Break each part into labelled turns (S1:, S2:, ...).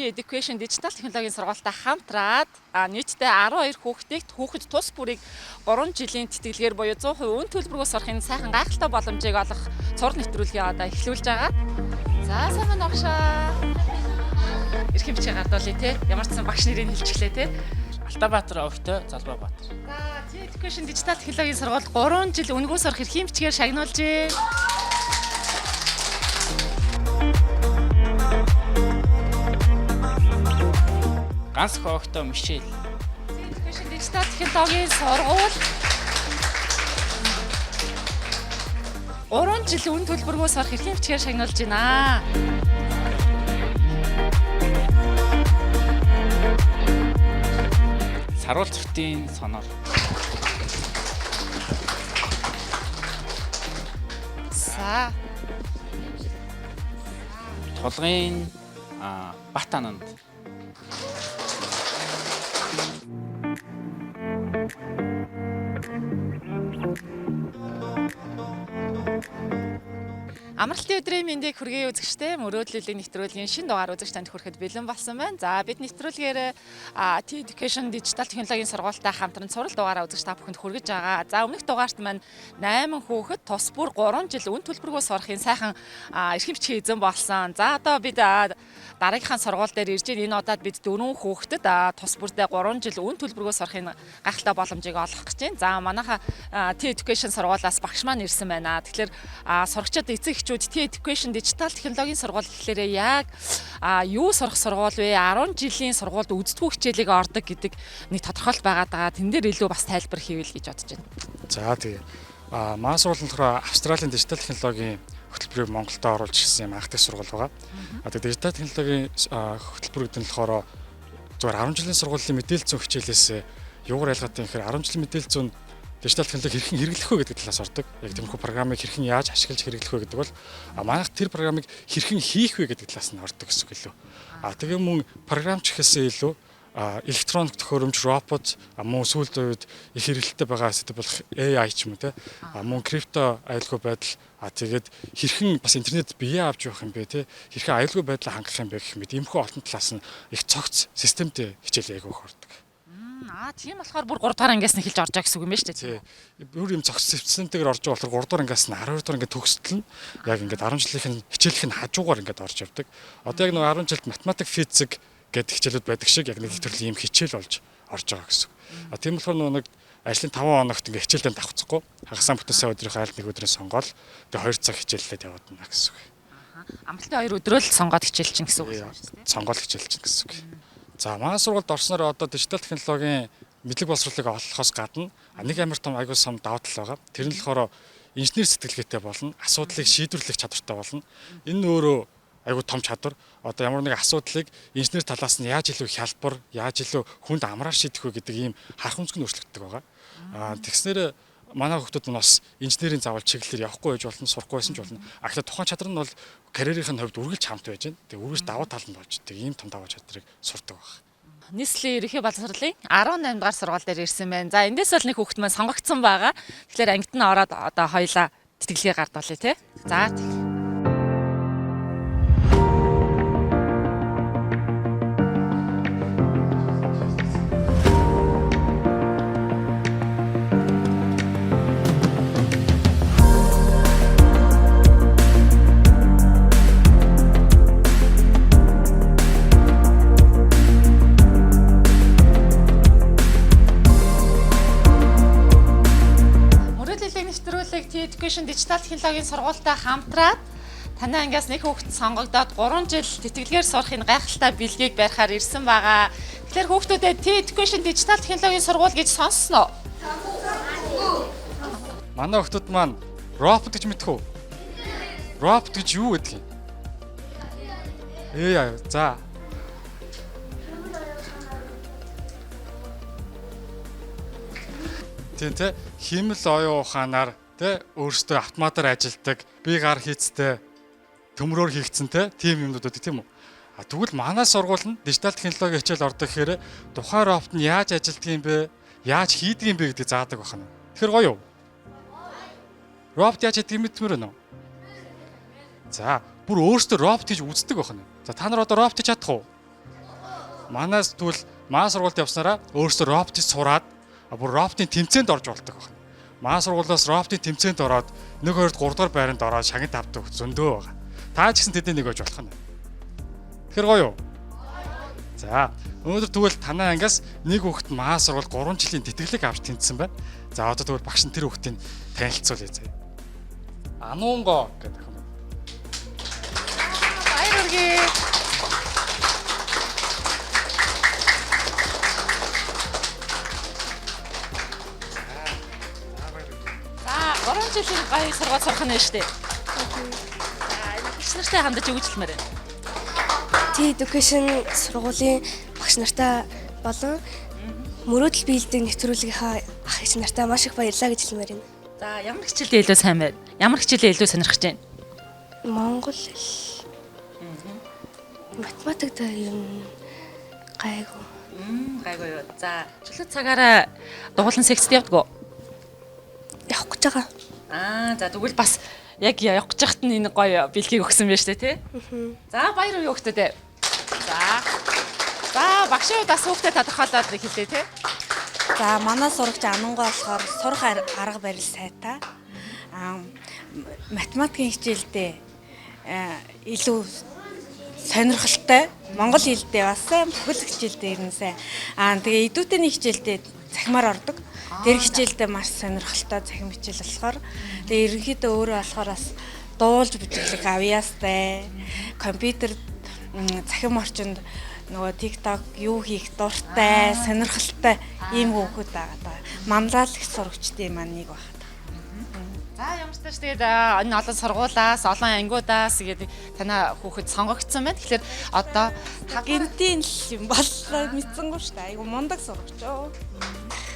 S1: T Education Digital технологийн сургуультай хамтраад нийтдээ 12 хүүхдийг хүүхэд тус бүрийг 3 жилийн тэтгэлгээр буюу 100% үн төлбөргүй сурахын сайхан гайхалтай боломжийг олох цуврал нэвтрүүлгийг одоо эхлүүлж байгаа. За, сайн байна багшаа. Эрхэм бичиг гардуулъя те. Ямар ч сан багш нэрийг хэлчихлээ те.
S2: Алтаабаатар огтой Залбаабаатар.
S1: За, T Education Digital технологийн сургууль 3 жил үнэгүй сурах эрхийн бичгээр шагнуулжээ.
S2: Ганс огтой Мишель.
S1: T Education Digital технологийн сургууль 3 жил үн төлбөргүй сурах эрхийн бичгээр шагнуулж байна.
S2: Саруул цогтын сонор.
S1: За,
S2: Тулгын Бат ананд.
S1: Амралтын өдрийн мэндийг хүргэе үзэгчдээ. Мөрөөдлөлийн нэвтрүүлгийн шинэ дугаар үзэгч танд хүрэхэд бэлэн болсон байна. За, бид нэвтрүүлгээр T Education Digital технологийн сургуультай хамтран цуврал дугаараа үзэгч та бүхэнд хүргэж байгаа. За, өмнөх дугаарт маань 8 хүүхэд тус бүр 3 жил үн төлбөргүй сурахын сайхан эрхэм бичгийн эзэн болсон. За, одоо бид дараагийнхаа сургууль дээр ирж байна. Энэ удаад бид дөрвөн хүүхдэд тус бүрдээ 3 жил үн төлбөргүй сурахын гайхалтай боломжийг олгох гэж байна. За, манайха T Education сургуулиас багш маань ирсэн байна. Тэгэхээр сурагчид, эцэг эхчүүд T Education Digital технологийн сургууль гэхлээрээ яг юу сурах сургууль вэ? 10 жилийн сургуульд үздэггүй хичээлийг ордог гэдэг нэг тодорхойлт байгаад байгаа. Тэн дээр илүү бас тайлбар хийвэл гэж бодож байна.
S3: За, тэгээ. Манай сургууль нь болохоор Австралийн дижитал технологийн хөтөлбөрийг Монголд оруулж ирсэн юм анх дахь сургууль байгаа. Тэгээ дижитал технологийн хөтөлбөр гэдэг нь болохоор зүгээр 10 жилийн сургуулийн мэдээлэл зүйн хичээлээс юугаар ялгаатай юм гэхээр 10 жилийн мэдээлэл зүйн дижитал технологи хэрхэн хэрэглэх вэ гэдэг талаас ордог. Яг тиймэрхүү програмыг хэрхэн яаж ашиглаж хэрэглэх вэ гэдэг бол манайх тэр програмыг хэрхэн хийх вэ гэдэг талаас нь ордог гэсэн үг илүү. Тэгээ мөн програмч гэхээсээ илүү электроник төхөөрөмж, робот, мөн сүүлд үед их хэрэглэлтэй байгаа сэдэв болох AI ч юм уу те. Мөн крипто аюулгүй байдал, тэгээд хэрхэн бас интернет бие авч явах юм бэ те. Хэрхэн аюулгүй байдлаа хангах юм бэ гэх мэт иймэрхүү олон талаас нь их цогц системтэй хичээл айгүйх ордог.
S1: Тийм болохоор бүр 3 дугаар ангиас нь эхэлж орж байгаа гэсэн үг юм байна шүү дээ.
S3: Тий. Бүр юм цогц системтэйгээр орж байгаа болохоор 3 дугаар ангиас нь 12 дугаар анги төгсөлтөл нь яг ингээд 10 жилийнх нь хичээлийнх нь хажуугаар ингээд орж явдаг. Одоо яг нэг 10 жилд математик, физик гэдэг хичээлүүд байдаг шиг яг нэг төрлийн ийм хичээл болж орж байгаа гэсэн үг. Тийм болохоор нөгөө нэг ажлын 5 хоногт ингээд хичээлдээ давхцахгүй хагасаа бүтэн сайн өдрийнхөө аль нэг өдрөө сонгоол тэгээ 2 цаг хичээллээд яваад байна гэсэн үг.
S1: Амралтын 2 өдрөө л сонгоод хичээл чинь гэсэн үг юм шүү дээ.
S3: Сонгоол хичээл чинь гэсэн үг. За, манай сургуульд орсноор одоо дижитал технологийн мэдлэг боловсролыг олохоос гадна нэг амар том аягүй сум давуу тал байгаа. Тэр нь болохоор инженер сэтгэлгээтэй болно, асуудлыг шийдвэрлэх чадвартай болно. Энэ нь өөрөө аягүй том чадвар. Одоо ямар нэг асуудлыг инженер талаас нь яаж илүү хялбар, яаж илүү хүнд амраар шийдэх вэ гэдэг ийм харах өнцөг нь өөрчлөгддөг байгаа. Тэгснээр манай хүүхдүүд нь бас инженерийн заавал чиглэлээр явахгүй байж болно, сурахгүй байсан ч болно. Тэгэхээр тухайн чадвар нь бол карьерийн хувьд үргэлж хамт байж байна. Тэгээ үргэлж давуу тал нь болж тэг ийм том давуу чадрыг сурдаг байх.
S1: Нийслэлийн ерөнхий боловсролын 18 дугаар сургууль дээр ирсэн байна. За, эндээс бол нэг хүүхэд маань сонгогдсон байгаа. Тэгэхээр ангид нь ороод одоо хоёлаа тэтгэлгээ гардуулъя тий. За, тэг. Мөрөөдлийн нэвтрүүлэг T Education Digital технологийн сургуультай хамтраад танай ангиас нэг хүүхэд сонгогдоод 3 жил тэтгэлгээр сурахын гайхалтай бэлгийг барихаар ирсэн байгаа. Тэгэхээр хүүхдүүдэд T Education Digital технологийн сургууль гэж сонссноо?
S3: Манай хүүхдүүд маань робот гэж мэдэх үү? Робот гэж юу гэдэг юм? AI. За. Тийм те, хиймэл оюун ухаанаар те өөрсдөө автоматар ажилтдаг, бие гар хийцтэй, төмрөөр хийгдсэн те тийм юмнууд байдаг тийм үү? Тэгвэл манай сургууль нь дижитал технологийн хичээл ордог гэхээр тухайн робот нь яаж ажилтдаг юм бэ? Яаж хийдэг юм бэ гэдгийг заадаг байна. Тэгэхээр гоё юу? Робот яаж хийдэг юм мэдмээр байна уу? За, бүр өөрсдөө робот хийж үздэг байна. За, та нар одоо робот хийж чадах уу? Манаас тэгвэл маа сургуульд явснараа өөрсдөө роботыг сураад бүр роботын тэмцээнд орж болдог байна. Маа сургуулиас роботын тэмцээнд ороод 1 2 3 дугаар байранд ороод шагнал авдаг зөндөө байгаа. Та ч гэсэн тэдний нэг байж болох нь. Тэгэхээр гоё юу? За, өнөөдөр тэгвэл танай ангиас нэг хүүхэд маа сургууль 3 жилийн тэтгэлэг авч тэнцсэн байна. За, одоо тэгвэл багш нь тэр хүүхдийг танилцуулъя заяа. Ануунго гэдэг юм.
S1: Баяр хүргэе. За, 3 жилийн гоё сургууль сурах нь шүү дээ. За, эгч нартай хандаж өгчлмээр байна.
S4: T Education сургуулийн багш нартай болон мөрөөдөл биелдэг нэвтрүүлгийнхаа ах эгч нартай маш их баярлалаа гэж хэлмээр байна.
S1: За, ямар хичээлээ илүү сайн байна? Ямар хичээлээ илүү сонирхож байна?
S4: Монгол хэл. Математик дээр юм гайгүй.
S1: Гайгүй юу. За, чөлөө цагаараа дугуулan секцэд явдаг уу?
S4: Явах гэж байгаа.
S1: Аа, за тэгвэл бас яг явах гэж хахад нь энэ гоё бэлгийг өгсөн байж тээ, тий? За, баяр хүргэе хүүхдүүдээ. За. За, багшийн хувьд бас хүүхдэд тодорхойлоод нэг хэлээ, тий?
S5: За манай сурагч Анангаа болохоор сурах арга барил сайтай. Аа математикийн хичээлдээ илүү сонирхолтой. Монгол хэлдээ бас сайн, бүхэл хичээлдээ ер нь сайн. Аа тэгээ идүүтэний хичээлдээ захимаар ордог. Тэр хичээлдээ маш сонирхолтой захим хичээл болохоор тэгээ ерөнхийдөө өөрөө болохоор бас дуулж бүжиглэх авьяастай. Компьютер захим орчинд нөгөө TikTok юу хийх дуртай, сонирхолтой ийм хүүхэд байгаа даа. Манлайлах сурагчдын маань нэг байна.
S1: За, ямар ч тааш тэгээд энэ олон сургуулаас, олон ангиудаас тэгээд танай хүүхэд сонгогдсон байна. Тэгэхээр одоо
S5: Гинтийн л юм боллоо мэдсэнгүү шүү дээ. Айгу мундаг сурагч оо.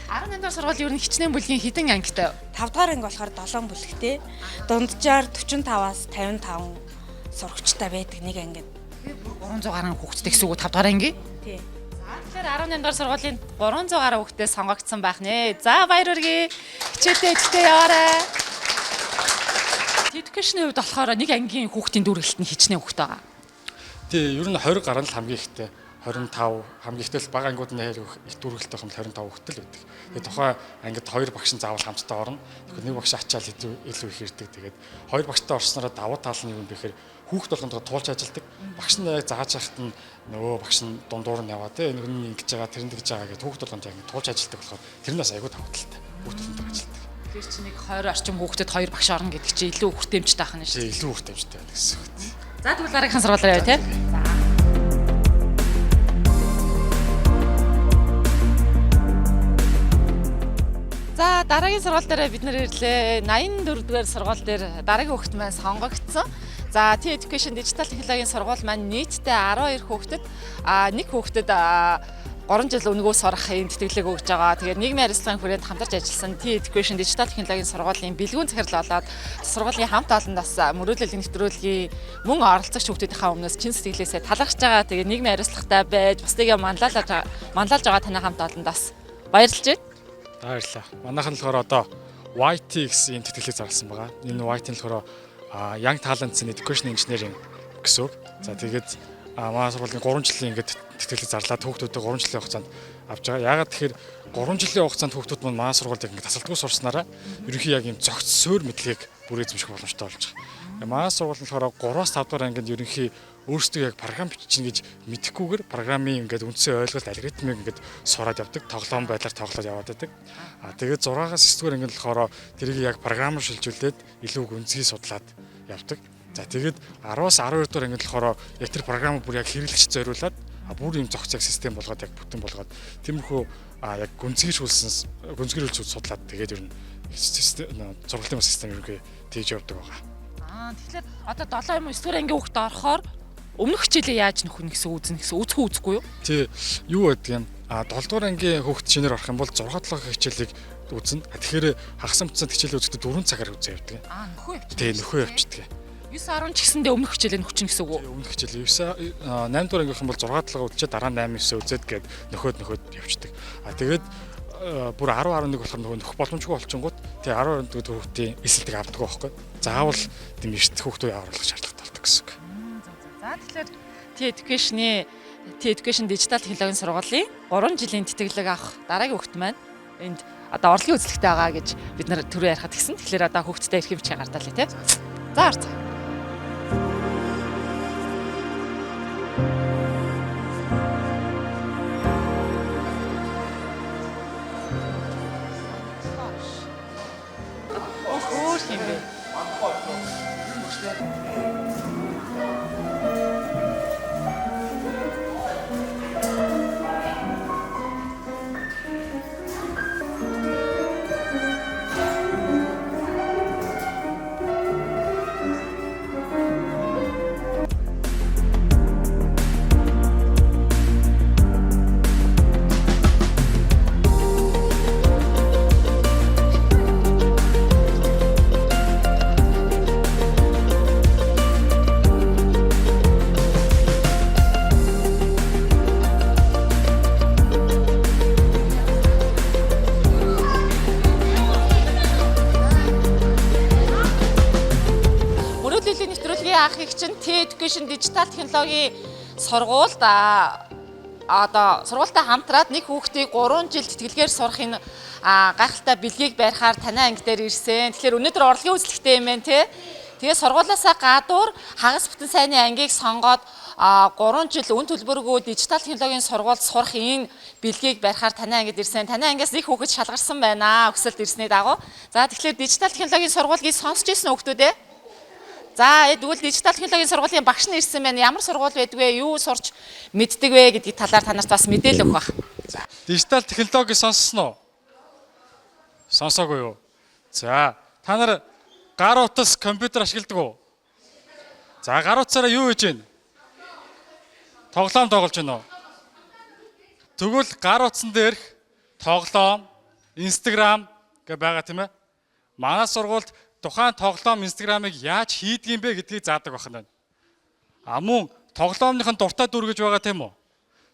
S1: 18 дугаар сургууль ер нь хичнээн бүлгийн хэдэн ангитай?
S5: 5 дугаар анги болохоор 7 бүлэгтэй. Дунджаар 45-аас 55 сурагчтай байдаг нэг ангид.
S1: 300 гаруй хүүхэдтэй гэсэн үг үү 5 дугаар анги?
S5: Тий.
S1: За, тэгэхээр 18 дугаар сургуулийн 300 гаруй хүүхдээ сонгогдсон байх нэ. За, баяр хүргэе. Хичээлдээ идэвхтэй яваарай. Education-ийн хувьд болохоор нэг ангийн хүүхдийн дүүргэлт нь хичнээн хүүхэд байгаа.
S3: Тий, ер нь 20 гаруй л хамгийн ихтэй. 25 хамгийн ихтэй л бага ангиуд нь их дүүргэлтэй юм 25 хүүхэд л байдаг. Тэгээ тухайн ангид хоёр багш нь заавал хамтдаа орно. Тэгэхээр нэг багш ачаал илүү их ирдэг. Тэгээд хоёр багштай орсноороо давуу тал нь юу юм бэ гэхээр хүүхэд болгондоо туулж ажилдаг. Багш нь яг зааж яхад нь нөгөө багш нь дундуур нь яваа тий нэг нь ингэж байгаа тэр нь тэгж байгаа гэж хүүхэд болгонд яг туулж ажилдаг болохоор тэр нь бас айгүй давуу талтай. Хүүхэд болгондоо ажилдаг.
S1: Тэр чинь нэг 20 орчим хүүхдэд хоёр багш орно гэдэг чинь илүү хүртээмжтэй байх нь шүү
S3: дээ. Илүү хүртээмжтэй байна гэсэн үг.
S1: За, тэгвэл дараагийнхаа сургуулиар явъя тий. За. За, дараагийн сургууль дээр бид нэр ирлээ. 84 дугаар сургууль дээр дараагийн хүүхэд маань сонгогдсон. За, T Education Digital технологийн сургууль маань нийтдээ 12 хүүхдэд нэг хүүхдэд 3 жил өнгөө сурах юм тэтгэлэг өгж байгаа. Тэгээд нийгмийн харилцааны хүрээнд хамтарч ажилласан T Education Digital технологийн сургуулийн бэлгүүн захирал болоод сургуулийн хамт олонд бас мөрөөдлийн нэвтрүүлгийн мөн оролцогч хүүхдүүдийнхээ өмнөөс чин сэтгэлээсээ талархаж байгаа. Тэгээд нийгмийн хариуцлагатай байж бусдыгаа манлайлж байгаа танай хамт олонд бас баярлж байна.
S3: Баярлалаа. Манайхан болохоор одоо YT гэсэн ийм тэтгэлэг зарласан байгаа. Энэ YT нь болохоор Young Talents in Education Engineering гэсэн үг. За, тэгээд манай сургуулийн 3 жилийн ингээд тэтгэлэг зарлаад хүүхдүүдэд 3 жилийн хугацаанд авч байгаа. Яагаад тэгэхээр 3 жилийн хугацаанд хүүхдүүд маань манай сургуульд ингээд тасалдгүй сурснараа ерөнхий яг ийм зохиц суур мэдлэгийг бүр эзэмших боломжтой болж байгаа. Манай сургууль нь болохоор 3-аас 5 дугаар ангинд ерөнхий өөрсдөө яг програм бичнэ гэж мэдэхгүйгээр програмын ингээд үндсэн ойлголт алгоритмыг ингээд сураад явдаг. Тоглоом байдлаар тоглоод яваад байдаг. А тэгээд 6-аас 9 дугаар ангинд болохоор тэрийг яг програмаар шилжүүлээд илүү гүнзгий судлаад явдаг. За, тэгээд 10-аас 12 дугаар ангинд болохоор яг тэр програмыг бүр яг хэрэглэгч зориулаад бүр юм зохицог систем болгоод яг бүтэн болгоод тиймэрхүү яг гүнзгийрүүлсэн гүнзгийрүүлж судлаад тэгээд ер нь сургуулийн систем ерөнхий тэгж явдаг байгаа.
S1: Аа, тэгэхээр одоо 7 юм 9 дугаар ангийн хүүхд орохоор өмнөх хичээлээ яаж нөхнө гэсэн үзнэ гэсэн үзэх үзэхгүй юу?
S3: Тий, юу гэдэг юм? А 7 дугаар ангийн хүүхд шинээр орох юм бол 6 7 хичээлийг үзнэ. Тэгэхээр хагас бүтсэн хичээлээ үзэхдээ 4 цагаар үзээ явдаг.
S1: Аа, нөхөө явчихдаг.
S3: Тий, нөхөө явчихдаг.
S1: 9 10 ч гэсэндээ өмнөх хичээлээ нөхчин гэсэн үг үү?
S3: Өмнөх хичээл 9 8 дугаар ангийнхан бол 6 7 үзчихэд дараа 8 9 үзээд гээд нөхөөд явчихдаг. А тэгээд бүр 10 11 болохоор нөгөө нөхөх боломжгүй болчингууд тэгээ 10 11 хүүхдийн эсэлтийг авдаг байхгүй. Заавал тийм эрт хүүхдүүд оруулах шаардлагатай болдог гэсэн үг.
S1: За, тэгэхээр T Education-ы T Education Digital технологийн сургуулийн 3 жилийн тэтгэлэг авах дараагийн хүүхэд маань энд одоо орлогын үзлэгтэй байгаа гэж бид нар түрүү ярихад гисэн. Тэгэхээр одоо хүүхдтэй эрхэм бичээ гартаалаа тий. За орцгоо. Өөр юм бэ? Мөрөөдлийн нэвтрүүлгийн анх их чинь T Education Digital технологийн сургуульд одоо сургуультай хамтраад нэг хүүхдийг 3 жил тэтгэлгээр сурах энэ гайхалтай бэлгийг барихаар танай анги дээр ирсэн. Тэгэхээр өнөөдөр орлогын үзлэгтэй юм байна те. Тэгээ сургуулиасаа гадуур хагас бүтэн сайнны ангийг сонгоод 3 жил үн төлбөргүй дижитал технологийн сургуульд сурах энэ бэлгийг барихаар танай ангид ирсэн. Танай ангиас нэг хүүхэд шалгарсан байна. Өсөлт ирсний дагуу. За тэгэхээр дижитал технологийн сургууль гэж сонсч ирсэн хүүхдүүд ээ. За тэгвэл дижитал технологийн сургуулийн багш нь ирсэн байна. Ямар сургууль байдаг вэ? Юу сурч мэддэг вэ гэдгийг талаар та нарт бас мэдээлэл өгөх байх.
S3: За. Дижитал технологи сонссон уу? Сонсоогүй юу? За, та нар гар утас компьютер ашигладаг уу? За, гар утсаараа юу хийж байна? Тоглоом тоглож байна уу? Тэгвэл гар утсан дээрх тоглоом, Instagram гэ байгаа тийм ээ. Манай сургуульд тухайн тоглоом Instagram-ыг яаж хийдэг юм бэ гэдгийг заадаг байх нь байна. А мөн тоглоомных нь дуртай дүр гэж байгаа тийм үү?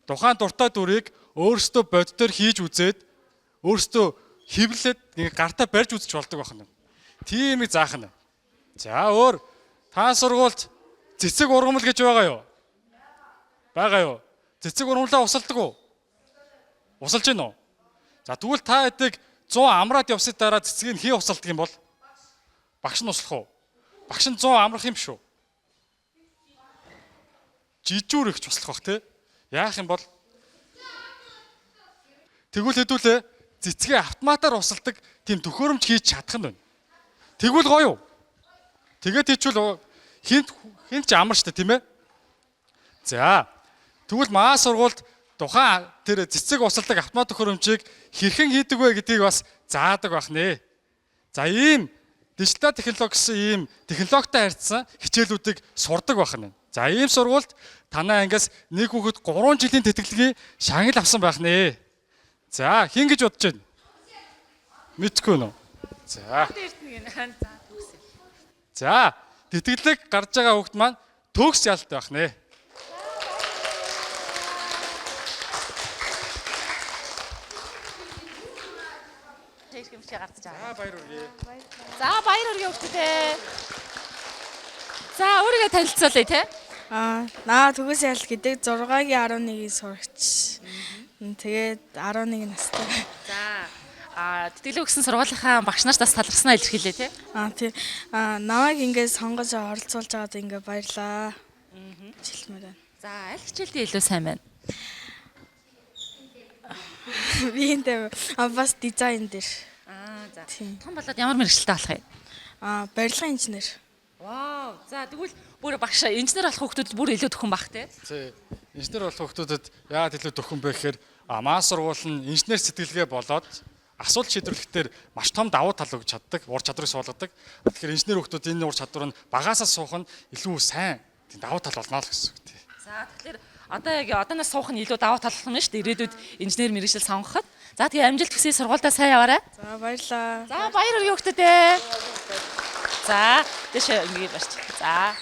S3: Тухайн дуртай дүрийг өөрсдөө боддоор хийж үзээд өөрсдөө хэвлээд ингээ гартаа барьж үзэж болдог байх нь. Тийм их заах нь. За өөр та сургуульд цэцэг ургамал гэж байгаа юу? Байгаа юу? Цэцэг ургамлаа усалдаг уу? Усалж гин үү? За тэгвэл та хэдийг 100 амраад явсны дараа цэцгийг хий усалдаг юм бол багш нь услах уу? Багш нь 100 амрах юм шүү. Жижүүр их туслах бах те. Яах юм бол тэгвэл хэдүүлээ цэцгээ автоматар усалдаг тийм төхөөрөмж хийж чадах нь байна. Тэгвэл гоё юу? Тэгээд хийчихвэл хинт хинт ч амар штэ тийм ээ. За тэгвэл маа сургуульд тухайн тэр цэцэг усалдаг автомат төхөөрөмжийг хэрхэн хийдэг вэ гэдгийг бас заадаг байх нэ. За ийм дижитал технологи гэсэн ийм технологитой харьцсан хичээлүүдийг сурдаг байх нь. За ийм сургуульд танай ангиас нэг хүүхэд 3 жилийн тэтгэлгийн шагнал авсан байх нэ. За хэн гэж бодож байна? Мэдгүй нөө. За. За тэтгэлэг гарч байгаа хүүхэд маань төгс ялт байх нэ.
S1: Эрхэмчээ гарч байгаа.
S3: За баяр хүргэе.
S1: За баяр хүргэе хүүхдүүдээ. За өөрийгөө танилцуулъя те.
S6: Аа, наа төгс ялт гэдэг 6-гийн 11-ийн сурагч. Тэгээд 11 настай.
S1: За тэтгэлэг өгсөн сургуулийнхаа багш нарт бас талархснаа илэрхийлээ те.
S6: Аа, тий. Аа, намайг ингээд сонгож оролцуулж байгаад ингээд баярлаа. Хэлмээр байна.
S1: За аль хичээлдээ илүү сайн байна?
S6: Би энэ бас дизайн дээр.
S1: Аа за.
S6: Тийм.
S1: Том болоод ямар мэргэжилтэй болох юм?
S6: Аа, барилгын инженер.
S1: Вау. За тэгвэл бүр багш инженер болох хүүхдүүд бүр илүү төхөн бах те.
S3: Тий. Инженер болох хүүхдүүдэд яагаад илүү төхөн бэ гэхээр маа сургууль нь инженер сэтгэлгээ болоод асуулт шийдвэрлэхдээ маш том давуу тал өгч чаддаг, ур чадварыг суулгадаг. Тэгэхээр инженер хүүхдүүд энэ ур чадвар нь багасаа суух нь илүү сайн тийм давуу тал болно л гэсэн үг тий.
S1: За тэгэхээр одоо яг одооноос суух нь илүү давуу тал болох нь шүү дээ. Ирээдүйд инженер мэргэжил сонгоход. За тэгээ амжилт хүсье сургуульдаа сайн яваарай.
S6: За баярлаа.
S1: За баяр хүргэе хүүхдүүдээ. За тийш ингэ барьч. За.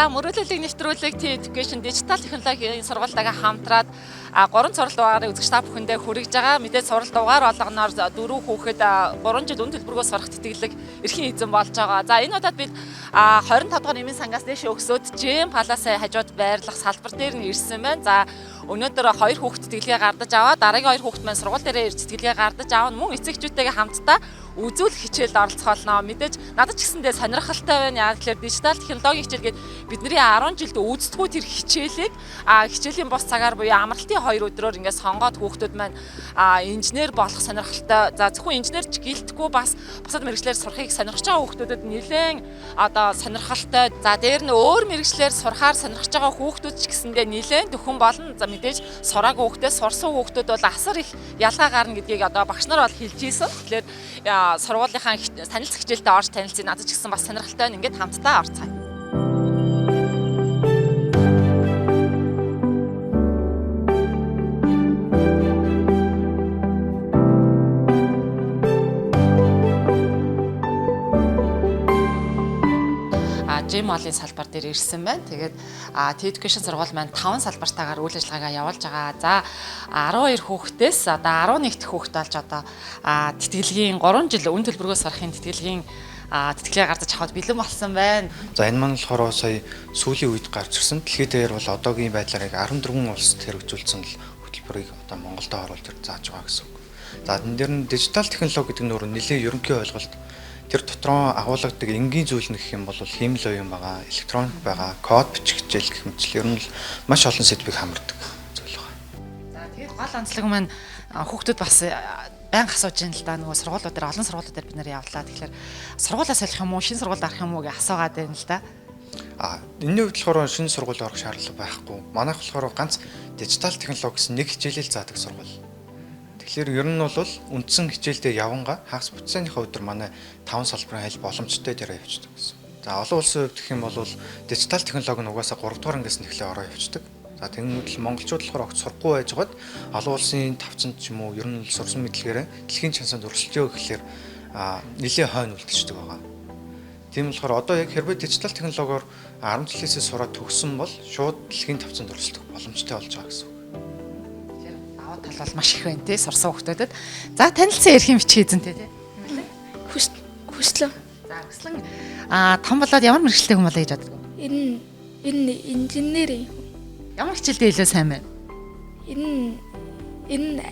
S1: За мөрөөдлөлийг нэвтрүүлэг T Education дижитал технологийн сургуультайгаа хамтраад 3 сурал дугаарыг үзэгч та бүхэндээ хүргэж байгаа. Мэдээж сурал дугаар болгоноор 4 хүүхэд 3 жил үн төлбөргөө сурах тэтгэлэг эрхийн эзэн болж байгаа. За энэ удаад бид 25 дугаар нэмийн сангаас дээш өгсөд Джем Паласын хажууд байрлах салбар дээр нь ирсэн байна. За өнөөдөр 2 хүүхэд тэтгэлгээ гардаж аваад дараагийн 2 хүүхэд маань сургууль дээрээ ирж тэтгэлгээ гардаж авна. Мөн эцэгчүүдтэйгээ хамтдаа үзүүлэх хичээлд оролцох болно. Мэдээж надад ч гэсэндээ сонирхолтой байна. Яг тэгэхээр дижитал технологийн хичээл гээд бидний 10 жилд үүсдэггүй тэр хичээлийг хичээлийн бус цагаар буюу амралтын 2 өдрөөр ингээд сонгоод хүүхдүүд маань инженер болох сонирхолтой. За зөвхөн инженер ч гэлтгүй бас бусад мэргэжлээр сурахыг сонирхож байгаа хүүхдүүдэд нэлээд одоо сонирхолтой. За дээр нь өөр мэргэжлээр сурахаар сонирхож байгаа хүүхдүүд ч гэсэндээ нэлээд дөхөн болно. За мэдээж сураагүй хүүхдээс сурсан хүүхдүүд бол асар их ялгаа гарна гэдгийг одоо багш нар бол хэлж ийсэн. Тэгэхээр сургуулийнхаа танилцах хичээлдээ орж танилцъя. Надад ч гэсэн бас сонирхолтой байна. Ингээд хамтдаа орцгаая. Gmall-ын салбар дээр ирсэн байна. Тэгээд T Education сургууль маань 5 салбартаагаар үйл ажиллагаагаа явуулж байгаа. За 12 хүүхдээс одоо 11 дэх хүүхд болж одоо тэтгэлгийн 3 жил үн төлбөргөө сурахын тэтгэлгийн тэтгэлгээ гардаж авахд бэлэн болсон байна.
S7: За энэ маань болохоор сая сүүлийн үед гарч ирсэн. Дэлхийд дээр бол одоогийн байдлаар яг 14 улсад хэрэгжүүлсэн л хөтөлбөрийг одоо Монголд оруулж зааж байгаа гэсэн үг. За энэ дээр нь дижитал технологи гэдэг нь өөр нэлээд ерөнхий ойлголт. Тэр дотроо агуулгадаг энгийн зүйл нь гэх юм бол хиймэл оюун байгаа, электроник байгаа, код бичих хичээл гэх мэт ер нь л маш олон сэдвийг хамардаг зүйл байгаа.
S1: За тэгээд гол онцлог маань хүүхдүүд бас байнга асууж байна л да. Нөгөө сургуулиуд дээр олон сургуулиуд дээр бид нэр явлаа. Тэгэхээр сургуулаа солих юм уу, шинэ сургуульд орох юм уу гэж асуугаад байна л да.
S7: Энэний хувьд болохоор шинэ сургууль орох шаардлага байхгүй. Манайх болохоор ганц дижитал технологи гэсэн нэг хичээлэл заадаг сургууль. Тэгэхээр ер нь бол үндсэн хичээлдээ явангаа хагас бүтцэнийхээ өдөр манай 5 салбарын аль боломжтой дээр явчихдаг гэсэн. За олон улсын хувьд гэх юм бол дижитал технологи нь угаасаа 3 дугаар ангиас нь эхлээ ороо явчихдаг. За тэгэнгүүт л монголчууд болохоор огт сурахгүй байжгаад олон улсын тавцанд ч юм уу ер нь л сурсан мэдлэгээрээ дэлхийн чансанд өрсөлдөё гэхлээр нэлээ хойно үлдчихдэг байгаа. Тийм болохоор одоо яг хэрвээ дижитал технологиор 10 жилээсээ сураад төгссөн бол шууд дэлхийн тавцанд өрсөлдөх боломжтой болж байгаа гэсэн.
S1: Давуу тал бол маш их байна тий сурсан хүүхдүүдэд. За танилцсан эрхийн бичиг эзэнтэй тий.
S6: Хүслэн.
S1: За хүслэн том болоод ямар мэргэжилтэй хүн болоо гэж боддог вэ?
S6: Энэ инженер юм.
S1: Ямар хичээлдээ илүү сайн байна?
S6: Энэ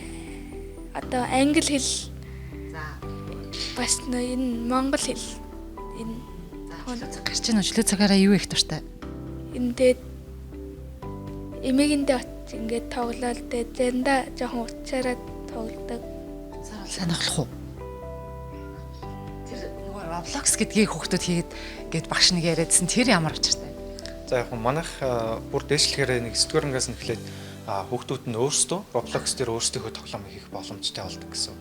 S6: одоо англи хэл.
S1: За
S6: бас энэ монгол хэл. Энэ
S1: гарч ийн өчлөө цагаараа юу их дуртай?
S6: Энэ тэгээд эмээгэндээ ингээд тоглоод тэгээд заримдаа жоохон уцаараа тоглодог.
S1: Сайн тоглох уу? Тэр нөгөө Roblox гэдгийг хүүхдүүд хийгээд гээд багш нэг яриадсэн тэр ямар учиртай?
S7: За яг манайх бүр дээшлэхээр нэг 9-р ангиас нь эхлээд хүүхдүүд нь өөрсдөө Roblox дээр өөрсдийнхөө тоглоом хийх боломжтой болдог гэсэн.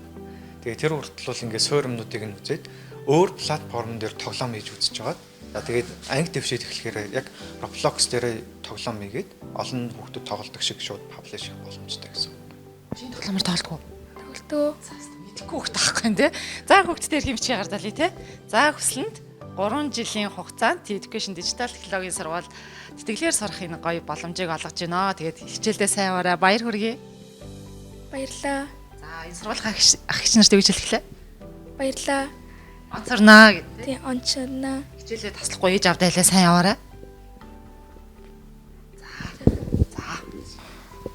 S7: Тэгээ тэр хүртэл бол ингээд суур юмнуудыг нь үзээд өөр платформ дээр тоглоом хийж үзэж байгаа. За тэгээд анги дэвшээд эхлэхээр яг Roblox дээр тоглоом хийгээд олон хүүхдүүд тоглодог шиг шууд паблиш хийх боломжтой гэсэн.
S1: Шинэ тоглоомор тоглодог уу?
S6: Тоглодог.
S1: Мэдэхгүй хүүхд таахгүй юм тий. За хүүхдтэй эрхийн бичгийг гардалъя тий. За хүслэнд 3 жилийн хугацаанд T Education дижитал технологийн сургууль тэтгэлгээр сурах энэ гоё боломжийг олгож байна. Тэгээд хичээлдээ сайн яваарай. Баяр хүргэе.
S6: Баярлалаа.
S1: За энэ сургуулийн ах эгч нарт юу гэж хэлэх лээ?
S6: Баярлалаа.
S1: Онцорноо гэдэг.
S6: Тий, онцорноо.
S1: Хичээлээ таслахгүй ээж авдаа хэлээ сайн яваарай.